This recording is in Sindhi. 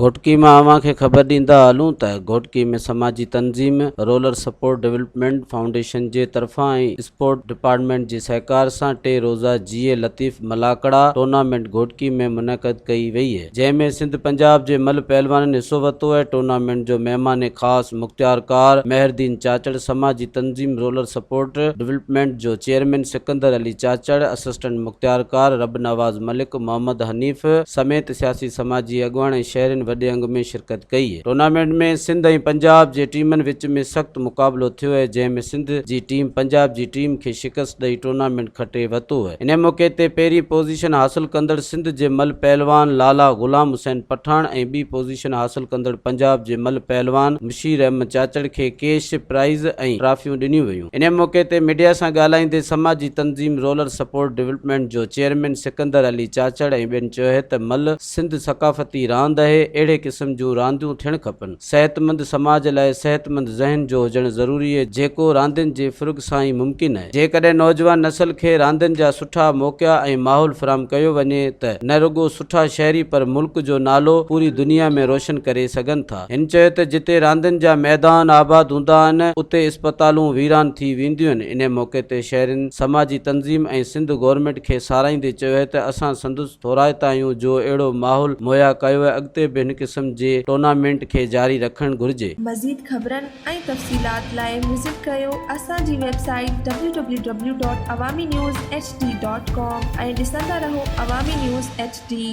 گهوٽڪي مان اوهان کي خبر ڏيندا هلون ته گهوٽڪي ۾ سماجي تنظيم رولر سپورٽ ڊولپمينٽ فائونڊيشن جي طرفان ۽ اسپورٽ ڊپارٽمينٽ جي سهڪار سان ٽي روزه جيئي لطيف ملاکڙا ٽورنامينٽ گهوٽڪي ۾ منعقد ڪئي وئي جنهن ۾ سنڌ پنجاب جي ملهه پهلوانن حصو ورتو ۽ ٽورنامينٽ جو مهمان خاص مختيارڪار مهردين چاچڙ سماجي تنظيم رولر سپورٽ ڊولپمينٽ جو چيئرمين سڪندر علي چاچڙ اسسٽنٽ مختيارڪار ربنواز ملڪ محمد حنيف سميت سياسي سماجي اڳواڻ ۽ شهرين وڏي انگ ۾ شرڪت ڪئي. ٽورنامينٽ ۾ سنڌ ۽ پنجاب جي ٽيمن وچ ۾ سخت مقابلو ٿيو ۽ جنهن ۾ سنڌ جي ٽيم پنجاب جي ٽيم کي شڪست ڏئي ٽورنامينٽ کٽي ورتو. انهي موقعي تي پهرين پوزيشن حاصل ڪندڙ سنڌ جي ملهه پهلوان لالا غلام حسين پٺاڻ ۽ ٻي پوزيشن حاصل ڪندڙ پنجاب جي ملهه پهلوان مشير احمد چاچڙ کي ڪيش پرائز ۽ ٽرافيون ڏنيون ويون. انهي موقعي تي ميڊيا سان ڳالهائيندي سماجي تنظيم رولر سپورٽ ڊولپمينٽ جو چيئرمين سڪندر علي چاچڙ ۽ ٻين چيو ته ملهه سنڌ ثقافتي راند اهي، اهڙي قسم جون رانديون ٿيڻ کپن، صحتمند سماج لاء صحتمند ذهن جو هجڻ ضروري اهي جيڪو راندين جي فرغ سان ئي ممڪن اهي، جيڪڏهن نوجوان نسل کي راندين جا سٺا موقعا ۽ ماحول فراهم ڪيو وڃي ته نه رڳو سٺا شهري پر ملڪ جو نالو پوري دنيا ۾ روشن ڪري سگهن ٿا. هن چيو ته جتي راندين جا ميدان آباد هوندا آهن اتي اسپتالون ويران ٿي وينديون آهن انهي موقعي تي شهرين سماجي تنظيم ۽ سنڌ گورنمينٽ کي ساراهيندي چيو ته اسان سندس ٿورائتا آهيون جو اهڙو ماحول مهيا ڪيو اڳتي به هن قسم جي ٽورنامينٽ کي جاري رکڻ گهرجي. مزيد خبرن ۽ تفصيلات لاء وزٽ ڪريو اسان جي website W W W dot Awami news H D dot com ۽ ڏسندا رهو عوامي نيوز ايڇ ڊي.